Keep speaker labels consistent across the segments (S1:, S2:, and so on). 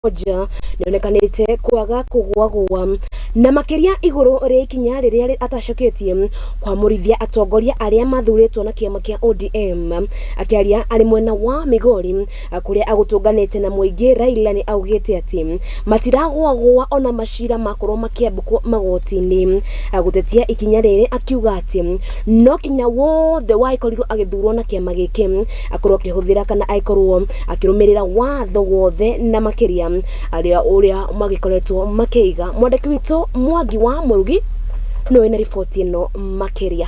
S1: Moja nĩonekanĩte kwaga kũgũagũa na makĩria igũrũ rĩa ikinya rĩrĩa atacoketie kwamũrithia atongoria arĩa mathurĩtwo na kĩama kĩa ODM. Akĩaria arĩ mwena wa Migori kũrĩa agũtũnganĩte na mũingĩ, Raila nĩ augĩte atĩ matiragũagũa ona macira makorwo makĩambũkwo magoti-inĩ. Gũtetia ikinya rĩrĩ akiuga atĩ no kinya wothe wagĩkorirwo agĩthurwo na kĩama gĩkĩ akorwo akĩhũthĩra kana agĩkorwo akĩrũmĩrĩra watho wothe na makĩria arĩa ũrĩa magĩkoretwo makĩiga. Mwandĩki witũ Mwangi wa Mũrugi nĩwe na riboti ĩno makĩria.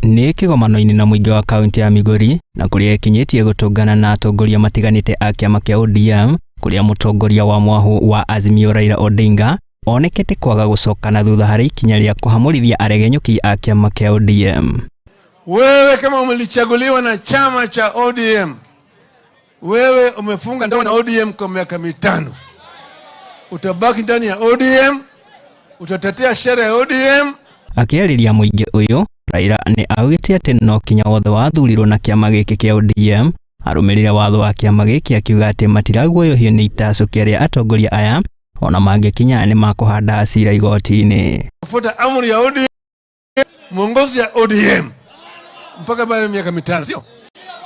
S2: Nĩ kĩgomano-inĩ na mũingĩ wa kaunti ya Migori na kũrĩa ĩkinyĩtie gũtũngana na atongoria matiganĩte a kĩama kĩa ODM, kũrĩa mũtongoria wa mwahu wa Azimio Raila Odinga onekete kwaga gũcoka na thutha harĩ ikinya rĩa kũhamũrithia aregenyũki a kĩama kĩa ODM.
S3: Wewe kama umelichaguliwa na chama cha ODM, wewe umefunga ndoa na ODM kwa miaka 5, utabaki ndani ya ODM, utatetea sheria ya ODM.
S2: Akĩarĩria mũingĩ ũyũ, Raila nĩ augĩte atĩ no kinya wothe wathurirwo na kĩama gĩkĩ kĩa ODM arũmĩrĩre watho wa kĩama gĩkĩ, akiuga atĩ matiraguoyohio nĩ itacũkia rĩa atongoria aya ona mangĩkinya nĩ makũhanda cira igoti-inĩ.
S3: Fuata amri ya ODM, mwongozo ya ODM mpaka baada ya miaka 5, sio?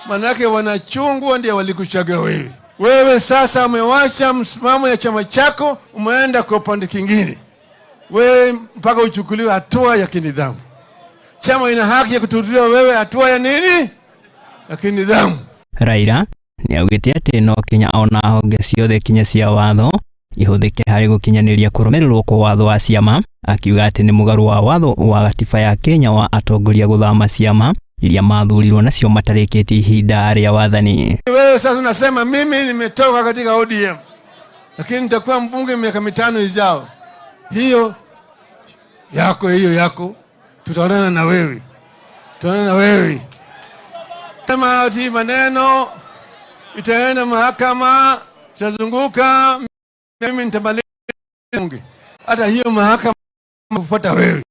S3: Manake wanachungwa ndio walikuchagua wewe. Wewe sasa umewacha msimamo ya chama chako, umeenda kwa upande kingine. Wewe mpaka uchukuliwe hatua ya kinidhamu. Chama ina haki ya kutulia wewe hatua ya nini? Ya kinidhamu.
S2: Raila nĩ augĩte atĩ no kinya ona honge ciothe kinya cia watho ihũthĩke harĩ gũkinyanĩria kũrũmĩrĩrwo kwa watho wa ciama, akiuga atĩ nĩ mũgarũ wa watho wa gatiba ya Kenya wa atongoria gũthama ciama iria mathurirwo nacio matarĩkĩtie ihinda rĩa wathani.
S3: Wewe sasa unasema mimi nimetoka katika ODM lakini nitakuwa mbunge miaka 5 ijao. Hiyo yako, hiyo yako, tutaonana na wewe, tutaonana na wewe. Kama ati maneno itaenda mahakama, itazunguka, mimi nitamaliza bunge, hata hiyo mahakama kufuata wewe.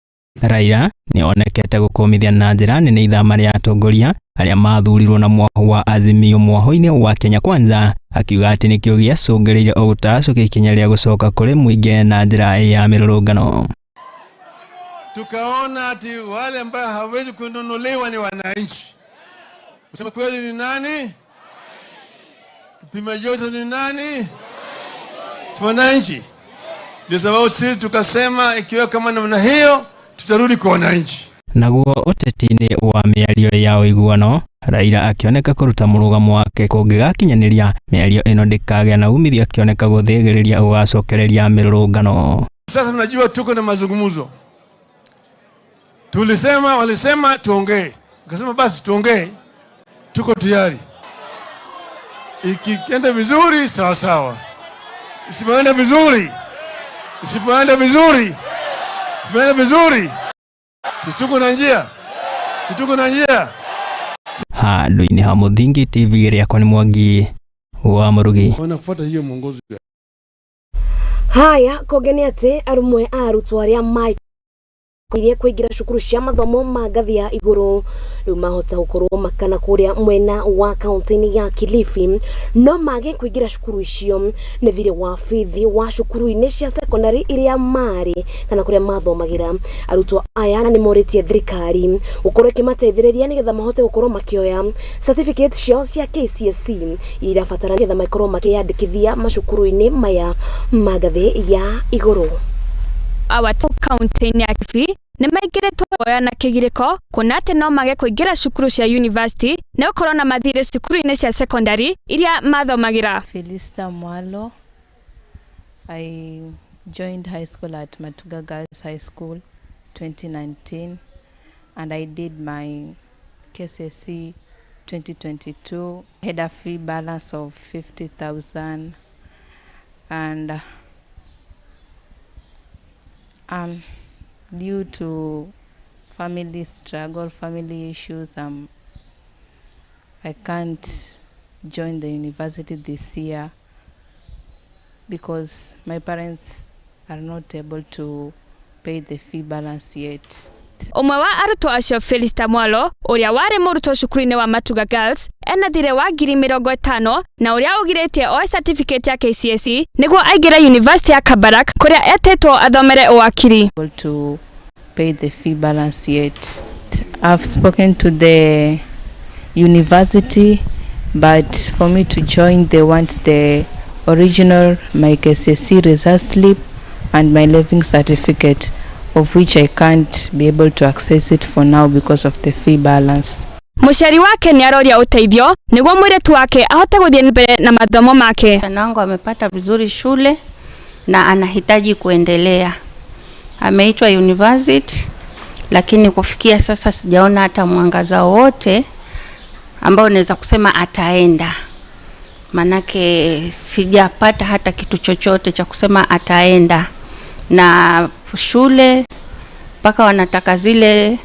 S2: Raila nĩ onekete gũkũmithia na njĩra nene ithama rĩa atongoria arĩa mathurirwo na mwahu wa Azimio mwaho-inĩ wa Kenya Kwanza, akiuga atĩ nĩkĩo gĩacũngĩrĩirie ũgũtacũkia ikinya rĩa gũcoka kũrĩ mũingĩ na njĩra ya mĩrũrũngano.
S3: Tukaona ati wale ambao hawezi kununuliwa ni wananchi. Kusema kweli ni nani? Kipima joto ni nani? Si wananchi. Ndio sababu sisi tukasema ikiwa kama namna hiyo tutarudi kwa wananchi.
S2: Naguo ũteti-inĩ wa mĩario ya ũiguano, Raila akĩoneka kũruta mũrũgamo wake kũngĩgakinyanĩria mĩario ĩno ndĩkagĩa na umithio, akĩoneka gũthĩgĩrĩria gũgacokereria mĩrũrũngano.
S3: Sasa mnajua tuko na mazungumzo. Tulisema, walisema tuongee. Wakasema basi tuongee. Tuko tayari. Ikienda vizuri sawa sawa. Isipoenda vizuri. Isipoenda vizuri. Isipoenda vizuri. Tuko na njia. Tuko na njia.
S2: Handũ-inĩ ha Mũthingi TV rĩakwa nĩ Mwangi wa Mũrugi.
S3: Wanafuata hiyo mwongozo.
S1: Haya kongeni atĩ arũmwe a arutwo arĩa maikirie kũingĩra cukuru cia mathomo ma ngathĩ ya igũrũ rĩu mahota gũkorwo makana kũrĩa mwena wa kaunti-inĩ ya Kilifi no mage kũingĩra cukuru icio nĩ thirĩ wa bithi wa cukuru-inĩ cia secondary iria marĩ kana kũrĩa mathomagĩra. Arutwo aya nĩ morĩtie thirikari gũkorwo ĩkĩmateithĩrĩria nĩgetha mahote gũkorwo makĩoya certificate ciao cia KCSE iria irabatara nĩgetha makorwo makĩyandĩkithia macukuru-inĩ maya ma ngathĩ ya igũrũ.
S4: Our kaunti ya Kilifi nĩ maingĩrĩtwo guoya na kĩgirĩko kuona atĩ no mage kũingĩra cukuru cia university nĩ gũkorwo na mathirĩ cukuru-inĩ cia secondary iria mathomagĩra.
S5: Felista Mwalo. I joined high school at Matuga Girls High School 2019 and I did my KCSE 2022. I had a fee balance of 50,000 and due to family struggle, family issues, I can't join the university this year because my parents are not able to pay the fee balance yet.
S4: Ũmwe wa arutwo acio, Felista Mwalo, ũrĩa warĩ mũrutwo cukuru-inĩ wa Matuga Girls, ena thirĩ wa 50,000 na ũrĩa ũgirĩtie oe certificate ya KCSE nĩguo aingĩre University ya Kabarak kũrĩa etĩtwo athomere ũwakiri.
S5: Able to pay the fee balance yet. I've spoken to the university, but for me to join, they want the original, my KCSE result slip and my leaving certificate, of which I can't be able to access it for now because of the fee balance.
S4: Mũciari wake nĩ aroria ũteithio nĩguo mũirĩtu wake ahote gũthiĩ mbere na mathomo make.
S6: Msichana wangu amepata vizuri shule na anahitaji kuendelea. Ameitwa university, lakini kufikia sasa sijaona hata mwangaza wowote ambao naweza kusema ataenda, manake sijapata hata kitu chochote cha kusema ataenda, na shule mpaka wanataka zile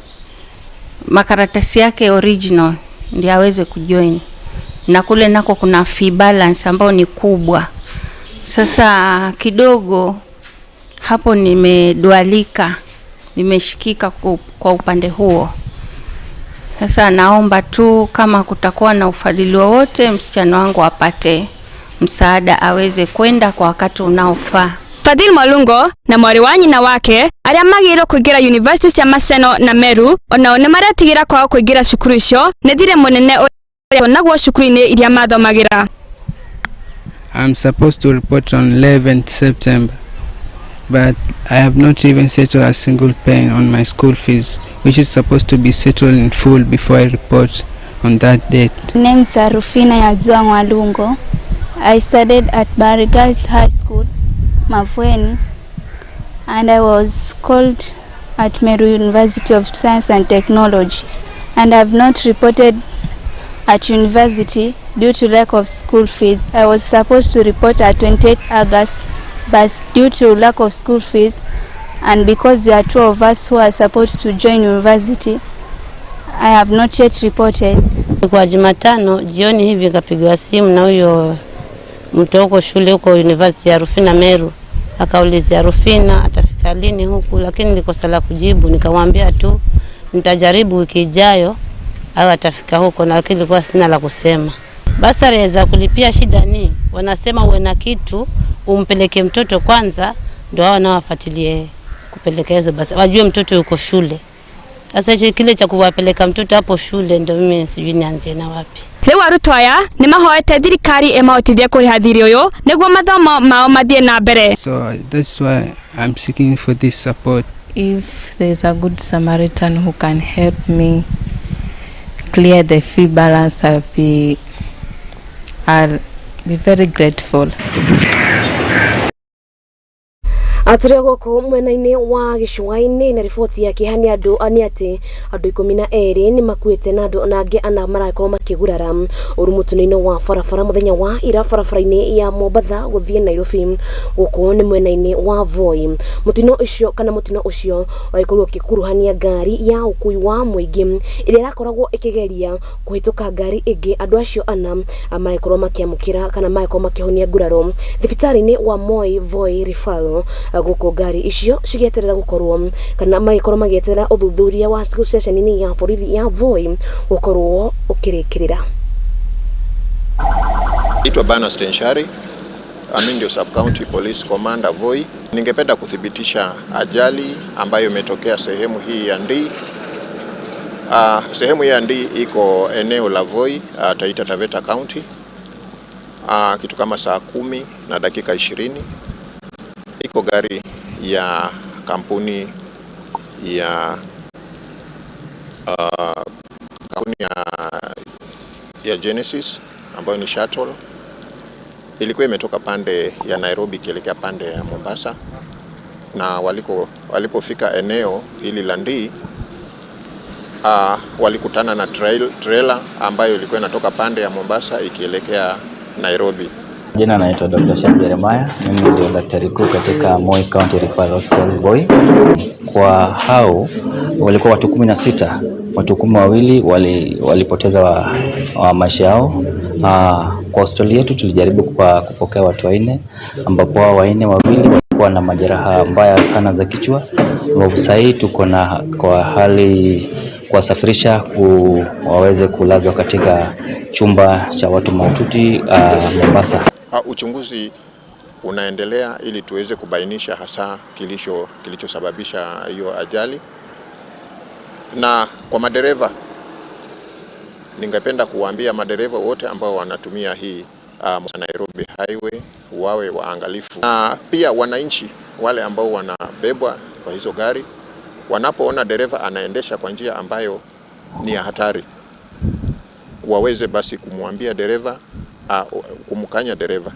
S6: makaratasi yake original ndio aweze kujoin, na kule nako kuna fee balance ambayo ni kubwa. Sasa kidogo hapo nimedualika, nimeshikika kwa upande huo. Sasa naomba tu kama kutakuwa na ufadhili wowote, msichana wangu apate msaada aweze kwenda kwa wakati unaofaa.
S4: Fadhil Mwalungo na mwarĩ wa nyina wake arĩa magĩrĩirwo kũingĩra university cia Maseno na Meru onao nĩ maretigĩra kwaga kũingĩra cukuru icio nĩ thirĩ mũnene ũrĩa wonagwo cukuru-inĩ iria mathomagĩra.
S7: I'm supposed to report on 11th September, but I have not even settled a single penny on my school fees, which is supposed to be settled in full before I report on that date.
S8: Name's Rufina Yazua Mwalungo. I studied at Bari Girls High School, Mavueni, and I was called at Meru University of Science and Technology, and I have not reported at university due to lack of school fees. I was supposed to report at 28 August, but due to lack of school fees and because there are two of us who are supposed to join university, I have not yet reported.
S9: Kwa Jumatano jioni hivi nikapigiwa simu na huyo mtu huko shule huko University ya Rufina Meru, akaulizia Rufina atafika lini huku, lakini nilikosa la kujibu, nikamwambia tu nitajaribu wiki ijayo au atafika huko, na lakini nilikuwa sina la kusema. Basari za kulipia shida ni wanasema uwe na kitu umpeleke mtoto kwanza, ndio hao nao wafuatilie kupeleka hizo basi, wajue mtoto yuko shule. Sasa hichi kile cha kuwapeleka mtoto hapo shule ndio mimi sijui nianzie na wapi.
S4: Rĩu arutwo aya nĩ mahoete thirikari ĩmahotithie kũrĩha thirĩ ũyũ nĩguo mathomo mao mathiĩ na mbere.
S7: So that's why I'm seeking for this support.
S5: If there's a good Samaritan who can help me clear the fee balance, I'll be very grateful.
S1: Atũrĩ gũkũ mwena-inĩ wa gĩcũa-inĩ na riboti ya kĩeha nĩ andũ nĩ atĩ andũ 12 nĩ makuĩte na andũ na angĩ ana marakorwo makĩgurara ũru mũtino-inĩ wa barabara mũthenya wa ira barabara-inĩ ya Mombatha gũthiĩ Nairobi. Gũkũ nĩ mwena-inĩ wa Voi. Mũtino ũcio kana mũtino ũcio wagĩkorirwo ũgĩkuruhania ngari ya ũkui wa mũingĩ ĩrĩa ĩrakoragwo ĩkĩgeria kũhĩtũka ngari ĩngĩ. Andũ acio ana magĩkorwo makĩamũkĩra kana magĩkorwo makĩhonia nguraro thibitarĩ-inĩ wa Moi Voi Referral, gũkũ ngari icio cigĩeterera gũkorwo kana magĩkorwo magĩeterera ũthuthuria wa ceceni-inĩ ya borithi ya Voi gũkorwo ũkĩrĩkĩrĩra.
S10: Naitwa Bernard Stenshari, mimi ndio Sub County Police Commander Voi. Ningependa kuthibitisha ajali ambayo imetokea sehemu hii ya Ndii. Sehemu hii ya Ndii iko eneo la Voi, Taita Taveta County. Kitu kama saa 10:20 iko gari ya kampuni ya Genesis ambayo ni shuttle, ilikuwa imetoka pande ya Nairobi ikielekea pande ya Mombasa, na walipofika eneo hili la Ndii, walikutana na trailer ambayo ilikuwa inatoka pande ya Mombasa ikielekea Nairobi.
S11: Jina naitwa Dr. Shem Jeremiah, mimi ndio daktari kuu katika Moi County Referral Hospital Voi. Kwa hao walikuwa watu 16, watu 12 walipoteza wa maisha yao. Kwa hospitali yetu tulijaribu kwa kupokea watu wanne, ambapo hao wanne wawili Walikuwa na majeraha mbaya sana za kichwa, ambapo sasa hii tuko na kwa hali kuwasafirisha waweze kulazwa katika chumba cha watu mahututi Mombasa.
S10: Uchunguzi unaendelea ili tuweze kubainisha hasa kilichosababisha hiyo ajali. Na kwa madereva, ningependa kuwaambia madereva wote ambao wanatumia hii Nairobi Highway wawe waangalifu, na pia wananchi wale ambao wanabebwa kwa hizo gari, wanapoona dereva anaendesha kwa njia ambayo ni ya hatari, waweze basi kumwambia dereva, kumkanya dereva,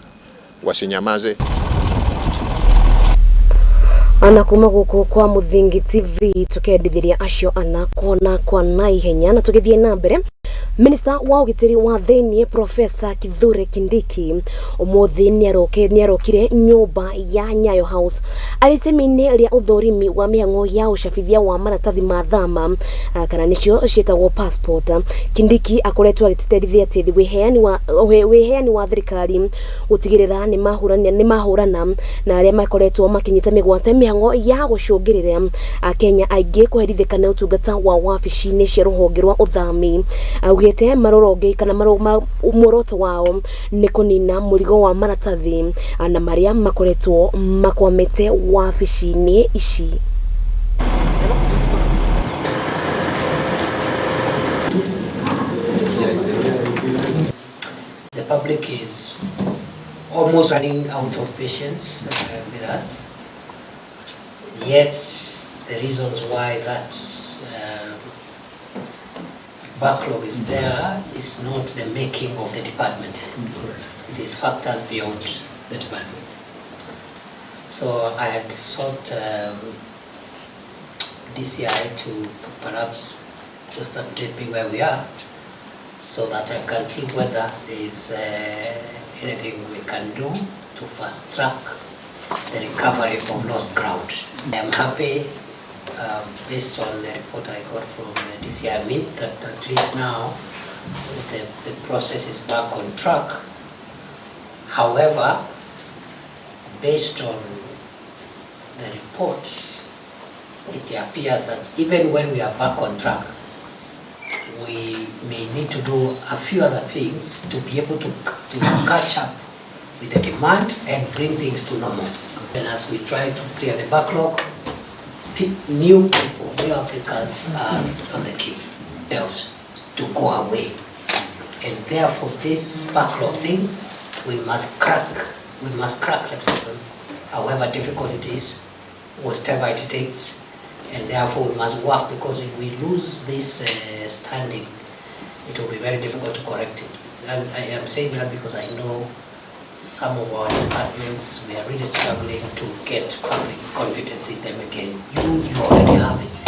S10: wasinyamaze.
S1: Ana kuma guku kwa Muthingi TV tukendithiria acio ana kona kwa naihenya. Na tugithie na mbere, Minista wa ugitiri wa thiini Profesa Kithure Kindiki umuthi niarokire nyumba ya Nyayo House arĩ itemi-inĩ rĩa ũthũrimi wa mĩhang'o ya ũcabithia wa maratathi ma thama kana nĩcio ciĩtagwo passport. Kindiki akoretwo agĩtĩtĩrithia atĩ wĩheani wa thirikari gũtigĩrĩra nĩ mahũrana na arĩa makoretwo makĩnyita mĩgwate mĩhang'o ya gũcũngĩrĩria Akenya aingĩ kũherithĩka nĩ ũtungata wa wabici-inĩ cia rũhonge rwa ũthami. Augĩte marũronge kana muoroto wao nĩ kũnina mũrigo wa maratathi na marĩa makoretwo makwamĩte wabici-inĩ ici.
S12: The public is almost running out of patience with us. Yet the reasons why that backlog is there is not the making of the department. It is factors beyond the department. So I had sought DCI to perhaps just update me where we are, so that I can see whether there is anything we can do to fast track the recovery of lost ground. I am happy, based on the report I got from the DCI MIT, that at least now the process is back on track. However, based on the report, it appears that even when we are back on track, we may need to do a few other things to be able to catch up with the demand and bring things to normal. And as we try to clear the backlog, new people, new applicants are on the queue themselves to go away. And therefore this backlog thing, we must crack the problem, however difficult it is, whatever it takes. And therefore we must work, because if we lose this standing, it will be very difficult to correct it. And I am saying that because I know some of our departments, we are really struggling to get public confidence in them again. You already have it.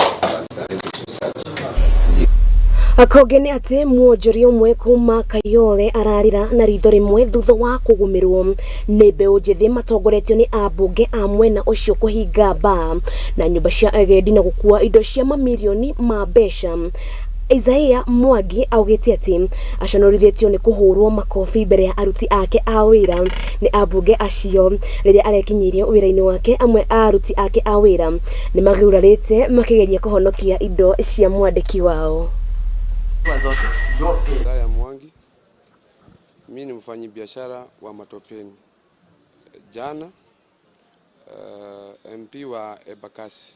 S1: Akongĩ nĩ atĩ mwonjoria ũmwe kuma Kayole ararĩra na ritho rĩmwe thutha wa kũgũmĩrwo nĩ mbeũ njĩthĩ matongoretio nĩ ambunge a mwena ũcio kũhinga baa na nyũmba cia agendi na gũkua indo cia mamirioni ma mbeca. Isaiah Mwangi augĩte atĩ aconorithĩtio nĩ kũhũrwo makobi mbere ya aruti ake a wĩra nĩ ambunge acio rĩrĩa arekinyirio wĩra-inĩ wake. Amwe a aruti ake a wĩra nĩ magurarĩte makĩgeria kũhonokia indo cia mwandĩki wao.
S13: Isaya Mwangi, mimi ni mfanyabiashara wa Matopeni. Jana MP wa Embakasi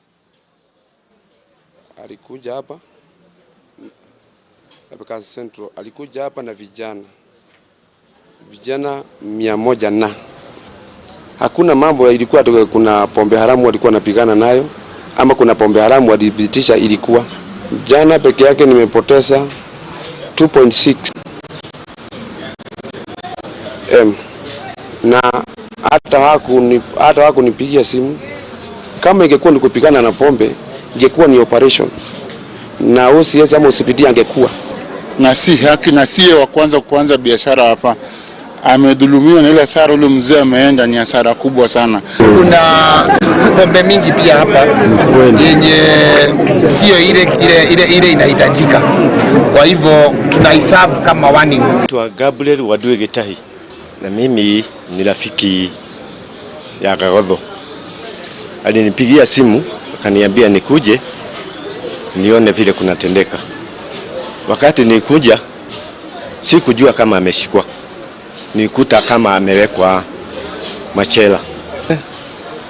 S13: alikuja hapa Embakasi Central, alikuja hapa na vijana 100 na hakuna mambo ilikuwa kuna pombe haramu walikuwa wanapigana nayo ama kuna pombe haramu walithibitisha ilikuwa. Jana peke yake nimepoteza 2.6 M na hata hakunipigia simu. Kama ingekuwa ni kupigana na pombe, ingekuwa ni operation na OCS ama OCPD angekuwa
S14: na si haki na siye wa kwanza kuanza biashara hapa. Amedhulumiwa na ile hasara ule mzee ameenda, ni hasara kubwa sana.
S15: Kuna pombe mingi pia hapa yenye sio ile inahitajika, kwa hivyo tunaiserve kama warning.
S16: Naitwa Gabriel Wadue Gitahi na mimi ni rafiki ya Kagodho. Alinipigia simu akaniambia nikuje nione vile kunatendeka. Wakati nikuja sikujua kama ameshikwa, nikuta kama amewekwa machela.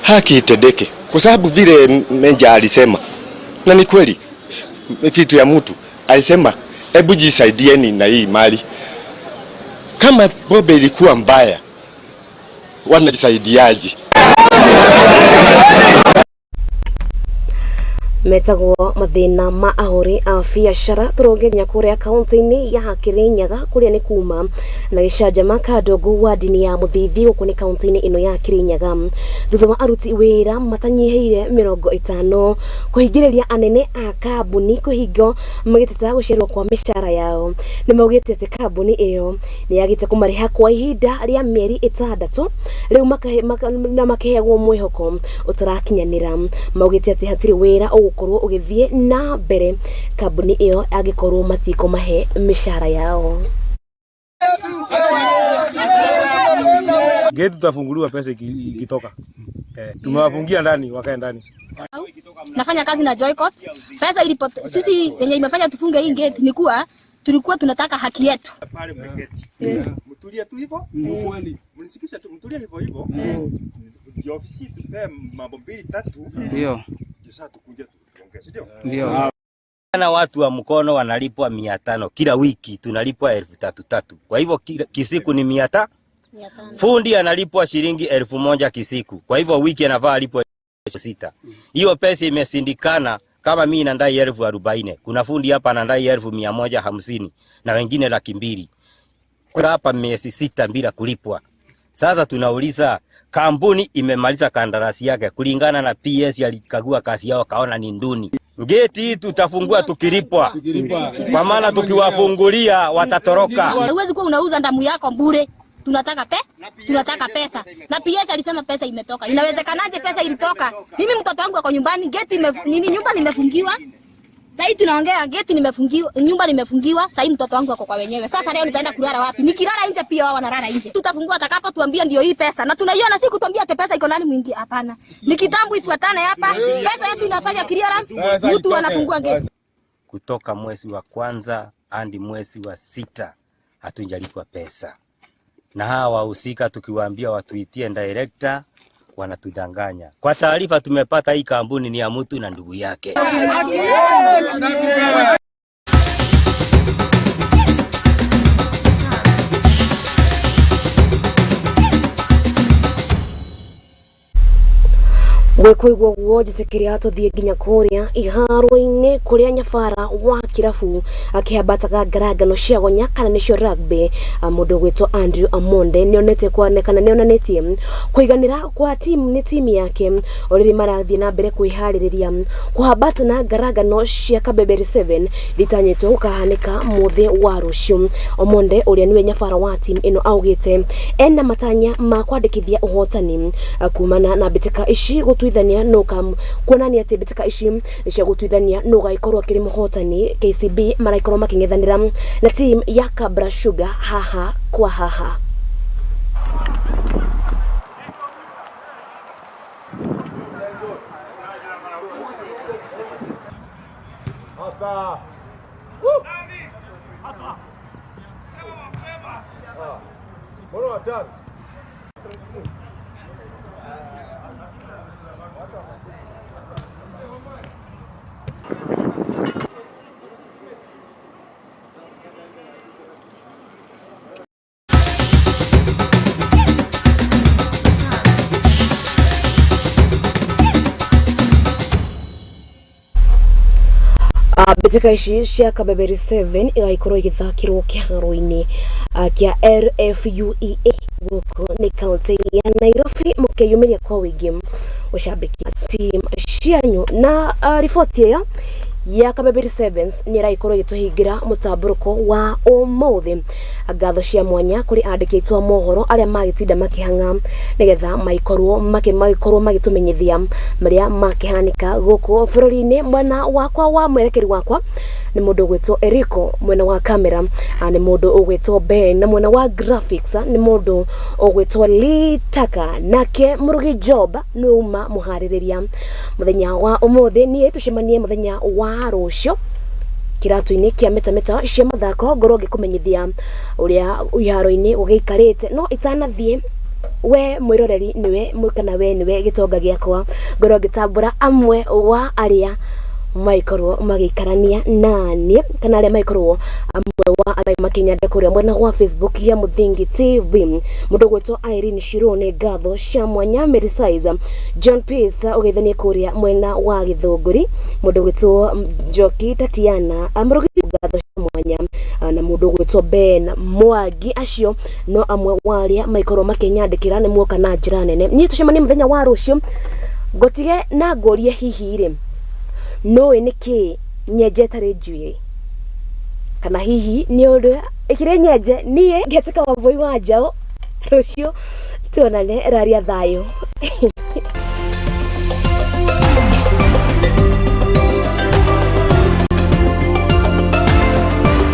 S16: Haki itendeke, kwa sababu vile Menja alisema, na ni kweli vitu ya mtu alisema, hebu jisaidieni na hii mali. Kama pombe ilikuwa mbaya, wanajisaidiaje?
S1: Metagwo mathina ma ahuri a biacara turonge nginya kuria kaunti-ini ya Kirinyaga kuria ni kuma na gicanjama ka ndungu wa ndini ya Muthithi guku ni kaunti-ini ino ya Kirinyaga thutha wa aruti wira matanyihiire 50 kuhingiriria anene a kambuni kuhingo magiteta gucererwo kwa mishahara yao. Ni maugite ati kambuni iyo ni yagite kumariha kwa ihinda ria mieri 6 riu na makiheagwo mwihoko utarakinyanira. Maugite ati hatiri wira ugukorwo ugithie na mbere kambuni iyo angikorwo matiko mahe mishahara yao.
S17: Gate tutafunguliwa pesa ikitoka. Tumewafungia ndani wakae ndani.
S18: Nafanya kazi na Joycott. Pesa ilipo sisi yenye imefanya tufunge hii gate ni kuwa tulikuwa tunataka haki yetu.
S17: Pale mmeketi. Mtulie tu hivyo. Kweli. Mnisikisha tu mtulie hivyo hivyo. Ndio ofisi tupe mambo 2 3.
S7: Ndio.
S17: Sasa tukuja tuongee, si ndio?
S7: Ndio.
S19: Na watu wa mkono wanalipwa 500 kila wiki, tunalipwa 3,000. Kwa hivyo kisiku ni 500. Fundi analipwa shilingi 1,000 kisiku. Kwa hivyo wiki anavaa alipwa 6,000. Hiyo pesa imesindikana. Kama mimi nandai 40,000, kuna fundi hapa anandai 150,000 na wengine 200,000. Kuna hapa miezi 6 bila kulipwa. Sasa tunauliza, kampuni imemaliza kandarasi yake kulingana na PS alikagua kazi yao kaona ni nduni. Geti hii tutafungua tukilipwa. Kwa maana tukiwafungulia watatoroka.
S18: Huwezi kuwa unauza damu yako bure. Tunataka tunataka pesa. Na PS alisema pesa imetoka. Inawezekanaje pesa ilitoka? Mimi mtoto wangu ako nyumbani, geti nini nyumba nimefungiwa. Sasa tunaongea geti nimefungiwa, nyumba nimefungiwa, sasa mtoto wangu ako kwa wenyewe. Sasa leo nitaenda kulala wapi? Nikilala nje pia wao wanalala nje. Tutafungua atakapo tuambia ndio hii pesa. Na tunaiona si kutuambia ati pesa iko nani mwingi, hapana. Ni kitambo ifuatane hapa. Pesa yetu inafanya clearance, mtu anafungua geti.
S19: Kutoka mwezi wa kwanza hadi mwezi wa 6 hatujalipwa pesa. Na hawa wahusika tukiwaambia watuitie director wanatudanganya. Kwa taarifa tumepata hii kampuni ni ya mtu na ndugu yake.
S1: Gwikuigwo guo njitikiria tuthie nginya kuria iharo-ini kuria nyabara wa kirabu akihambataga ngarangano cia gonya kana nicio rugby mundu gwitwo Andrew Amonde nionete kwanekana nionanitie kuiganira kwa timu ni timu yake oriri marathie na mbere kwihaririria kuhambata na ngarangano cia Kabeberi 7 ritanyitwo gukahanika muthi wa rucio. Omonde uria niwe nyabara wa timu ino augite ena matanya ma kwandikithia uhotani kumana na mbitika ici gutuithania nuka kuonania ati mbitika ici cia gutuithania nugaikorwo akiri muhotani. KCB maraikorwo making'ethanira na team ya Kabra Sugar haha kwa haha. Mbitika ici cia Kabeberi 7 igaikorwo igithakirwo kiharo-ini kia RFUEA guku ni kaunti ya Nairobi mukiyumiria kwa wingi ushabiki team cianyu. Na riboti iyo ya Kabeberi 7 ni iraikorwo igituhingira mutamburuko wa umuthi. Ngatho cia mwanya kũrĩ andĩki aitũ a mohoro arĩa magĩtinda makĩhang'a nĩgetha maikorwo magĩkorwo magĩtũmenyithia marĩa makĩhanĩka gũkũ bũrũri-inĩ. Mwena wakwa wa mwerekeri wakwa nĩ mũndũ ũgwĩtwo Eriko, mwena wa kamera nĩ mũndũ ũgwĩtwo Ben, na mwena wa graphics nĩ mũndũ ũgwĩtwo Lee Tucker, nake mũrugi Job nĩ uma mũharĩrĩria mũthenya wa ũmũthĩ. Niĩ tũcemanie mũthenya wa rũciũ kĩratũ-inĩ kĩa metameta cia mathako, ngorwo ngĩkũmenyithia ũrĩa iharo-inĩ gũgĩikarĩte. No itanathiĩ, we mwĩroreri nĩwe kana we nĩwe gĩtonga gĩakwa, ngorwo ngĩtambũra amwe wa arĩa maikorwo magĩikarania naniĩ kana arĩa maikorwo amwe wa arĩa makĩnyenda kũrĩa mwena wa Facebook ya Muthingi TV. Mũndũ ũgwĩtwo Irene Shiro, nĩ ngatho cia mwanya. Mary Size John Peace ũgeithanie kũrĩa mwena wa Gĩthũngũri. Mũndũ ũgwĩtwo Njoki Tatiana Amũrũgi, ngatho cia mwanya, na mũndũ ũgwĩtwo Ben Mwangi. Acio no amwe wa arĩa maikorwo makĩnyandĩkĩra. Nĩ muoka na njĩra nene. Niĩ tũcemanie mũthenya wa rũciũ. Ngũtige na ngũrie, hihi rĩ, nũĩ nĩkĩ nyenje ĩtarĩ njuĩrĩ? Kana hihi nĩ ũndũ ĩkĩrĩ nyenje? Niĩ ngetĩka Wambui wa Njaũ. Rũciũ tuonane, raria thayũ.